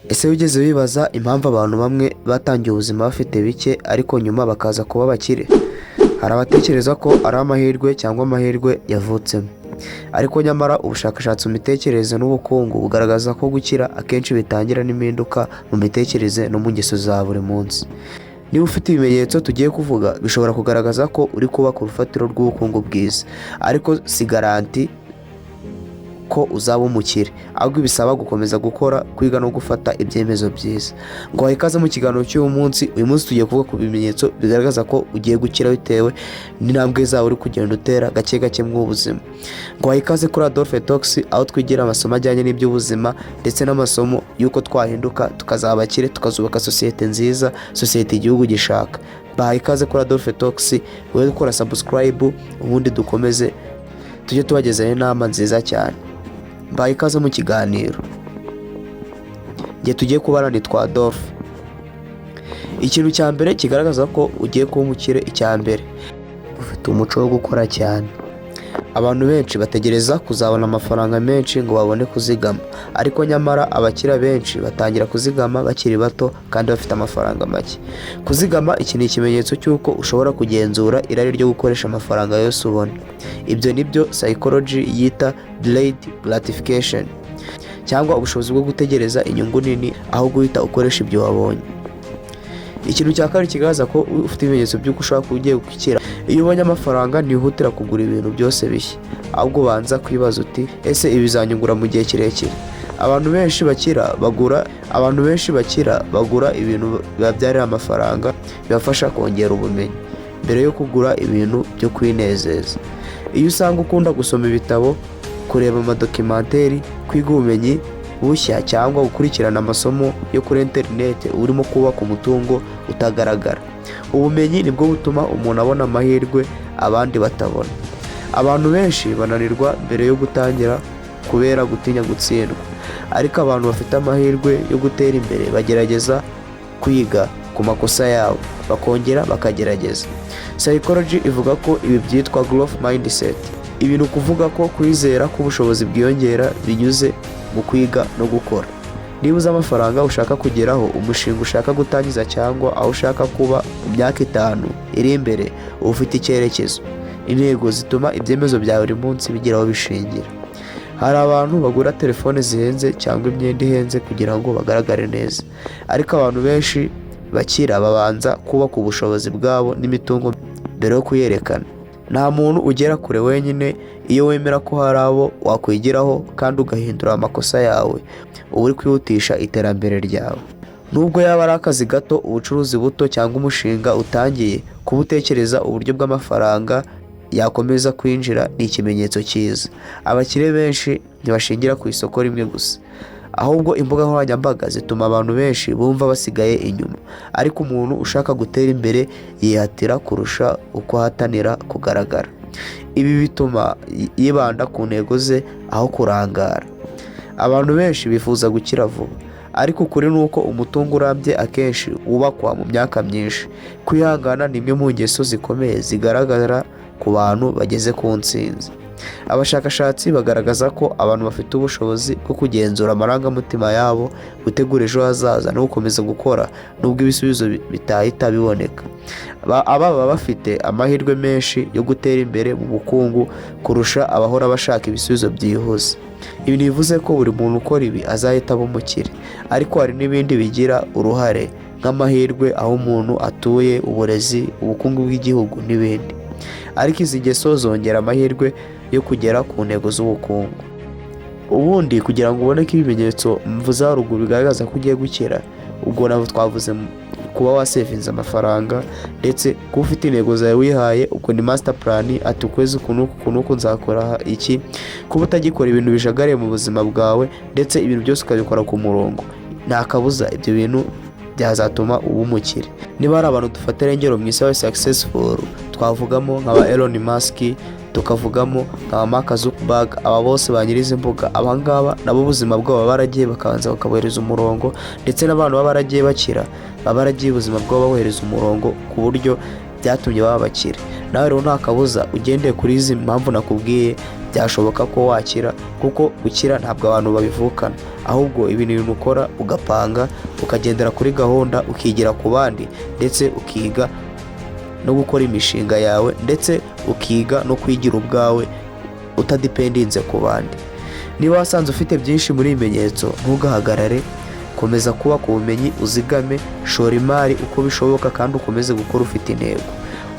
Ese wigeze wibaza impamvu abantu bamwe batangiye ubuzima bafite bike, ariko nyuma bakaza kuba abakire? Hari abatekereza ko ari amahirwe cyangwa amahirwe yavutsemo, ariko nyamara ubushakashatsi mu mitekerereze n'ubukungu bugaragaza ko gukira akenshi bitangira n'impinduka mu mitekerereze no mu ngeso za buri munsi. Niba ufite ibimenyetso tugiye kuvuga, bishobora kugaragaza ko uri kubaka urufatiro rw'ubukungu bwiza, ariko si garantie ko uzaba umukire, ahubwo bisaba gukomeza gukora, kwiga no gufata ibyemezo byiza. Ngo ikaze mu kiganiro cy'uyu munsi. Uyu munsi tugiye kuvuga ku bimenyetso bigaragaza ko ugiye gukira bitewe n'intambwe zawe uri kugenda utera gake gake mu buzima. Ngo ikaze kuri Adolphe Talks, aho twigira amasomo ajyanye n'iby'ubuzima ndetse n'amasomo y'uko twahinduka tukazaba abakire, tukazubaka sosiyete nziza, sosiyete igihugu gishaka. Bahaye ikaze kuri Adolphe Talks. Wowe ukora subscribe, ubundi dukomeze tujye tubagezaho inama nziza cyane. Mbaye ikaze mu kiganiro. Igihe tugiye kubana nitwa Adolphe. Ikintu cya mbere kigaragaza ko ugiye kuba umukire, icya mbere, ufite umuco wo gukora cyane. Abantu benshi bategereza kuzabona amafaranga menshi ngo babone kuzigama, ariko nyamara abakira benshi batangira kuzigama bakiri bato kandi bafite amafaranga make. Kuzigama, iki ni ikimenyetso cy'uko ushobora kugenzura irari ryo gukoresha amafaranga yose ubona. Ibyo ni byo psychology yita delayed gratification, cyangwa ubushobozi bwo gutegereza inyungu nini aho guhita ukoresha ibyo wabonye. Ikintu cya kabiri kigaragaza ko ufite ibimenyetso by'uko ushobora kuba ugiye gukira: iyo ubonye amafaranga, ntihutira kugura ibintu byose bishya, ahubwo ubanza kwibaza uti: "Ese ibi bizanyungura mu gihe kirekire?" Abantu benshi bakira bagura ibintu bibabyarira amafaranga, bibafasha kongera ubumenyi, mbere yo kugura ibintu byo kwinezeza. Iyo usanga ukunda gusoma ibitabo, kureba amadocumentary, kwiga ubumenyi bushya cyangwa gukurikirana amasomo yo kuri interineti, urimo kubaka umutungo utagaragara. Ubumenyi nibwo butuma umuntu abona amahirwe abandi batabona. Abantu benshi bananirwa mbere yo gutangira kubera gutinya gutsindwa, ariko abantu bafite amahirwe yo gutera imbere bagerageza kwiga ku makosa yabo, bakongera bakagerageza. Psychology ivuga ko ibi byitwa growth mindset. Ibi ni ukuvuga ko kwizera ko ubushobozi bwiyongera binyuze mu kwiga no gukora. Niba uzi amafaranga ushaka kugeraho, umushinga ushaka gutangiza cyangwa aho ushaka kuba mu myaka 5 iri imbere, uba ufite icyerekezo. Intego zituma ibyemezo bya buri munsi bigira aho bishingira. Hari abantu bagura telefone zihenze cyangwa imyenda ihenze kugira ngo bagaragare neza, ariko abantu benshi bakira babanza kubaka ubushobozi bwabo n'imitungo mbere yo kuyerekana. Nta muntu ugera kure wenyine. Iyo wemera ko hari abo wakwigiraho kandi ugahindura amakosa yawe, uba uri kwihutisha iterambere ryawe. Nubwo yaba ari akazi gato, ubucuruzi buto cyangwa umushinga utangiye, kuba utekereza uburyo bw'amafaranga yakomeza kwinjira ni ikimenyetso cyiza. Abakire benshi ntibashingira ku isoko rimwe gusa, ahubwo imbuga nkoranyambaga zituma abantu benshi bumva basigaye inyuma, ariko umuntu ushaka gutera imbere yihatira kurusha uko ahatanira kugaragara. Ibi bituma yibanda ku ntego ze aho kurangara. Abantu benshi bifuza gukira vuba, ariko ukuri ni uko umutungo urambye akenshi wubakwa mu myaka myinshi. Kwihangana ni imwe mu ngeso zikomeye zigaragara ku bantu bageze ku ntsinzi. Abashakashatsi bagaragaza ko abantu bafite ubushobozi bwo kugenzura amarangamutima yabo, gutegura ejo hazaza no gukomeza gukora nubwo ibisubizo bitahita biboneka, aba baba bafite amahirwe menshi yo gutera imbere mu bukungu kurusha abahora bashaka ibisubizo byihuse. Ibi ntibivuze ko buri muntu ukora ibi azahita aba umukire, ariko hari n'ibindi bigira uruhare nk'amahirwe, aho umuntu atuye, uburezi, ubukungu bw'igihugu n'ibindi, ariko izi ngeso zongera amahirwe yo kugera ku ntego z'ubukungu. Ubundi kugira ngo ubone ko ibimenyetso mvuze haruguru bigaragaza ko ugiye gukira, ubwo ntabwo twavuze kuba wasevinze amafaranga, ndetse kuba ufite intego zawe wihaye, ubwo ni master plan, ati ukwezi uku n'uku uku n'uku nzakora iki, kuba utagikora ibintu bijagariye mu buzima bwawe, ndetse ibintu byose ukabikora ku murongo, nta kabuza ibyo bintu byazatuma uba umukire. Niba hari abantu dufatira ingero mu isi babaye successful, twavugamo nka ba Elon Musk, tukavugamo nka ba Mark Zuckerberg, aba bose ba nyiri izi mbuga. Aba ngaba nabo ubuzima bwabo baba baragiye bakabanza bakabohereza umurongo, ndetse n'abantu baba baragiye bakira baba baragiye ubuzima bwabo babohereza umurongo ku buryo byatumye baba bakire. Nawe rero nta kabuza, ugendeye kuri izi mpamvu nakubwiye, Byashoboka ko wakira, kuko gukira ntabwo abantu babivukana, ahubwo ibi ni ibintu ukora ugapanga, ukagendera kuri gahunda, ukigira ku bandi, ndetse ukiga no gukora imishinga yawe, ndetse ukiga no kwigira ubwawe utadependinze ku bandi. Niba wasanze ufite byinshi muri ibi bimenyetso, ntugahagarare. Komeza kubaka ubumenyi, uzigame, shora imari uko bishoboka, kandi ukomeze gukora ufite intego.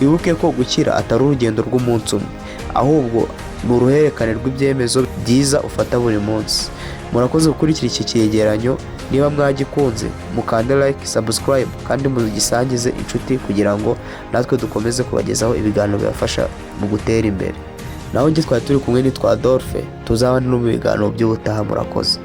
Wibuke ko gukira atari urugendo rw'umunsi umwe, ahubwo ni uruhererekane rw'ibyemezo byiza ufata buri munsi. Murakoze gukurikira iki cyegeranyo. Niba mwagikunze, mukande like, subscribe, kandi mugisangize inshuti kugira ngo natwe dukomeze kubagezaho ibiganiro bibafasha mu gutera imbere. Naho njye twari turi kumwe nitwa Adolphe. Tuzabane no mu biganiro by'ubutaha. Murakoze.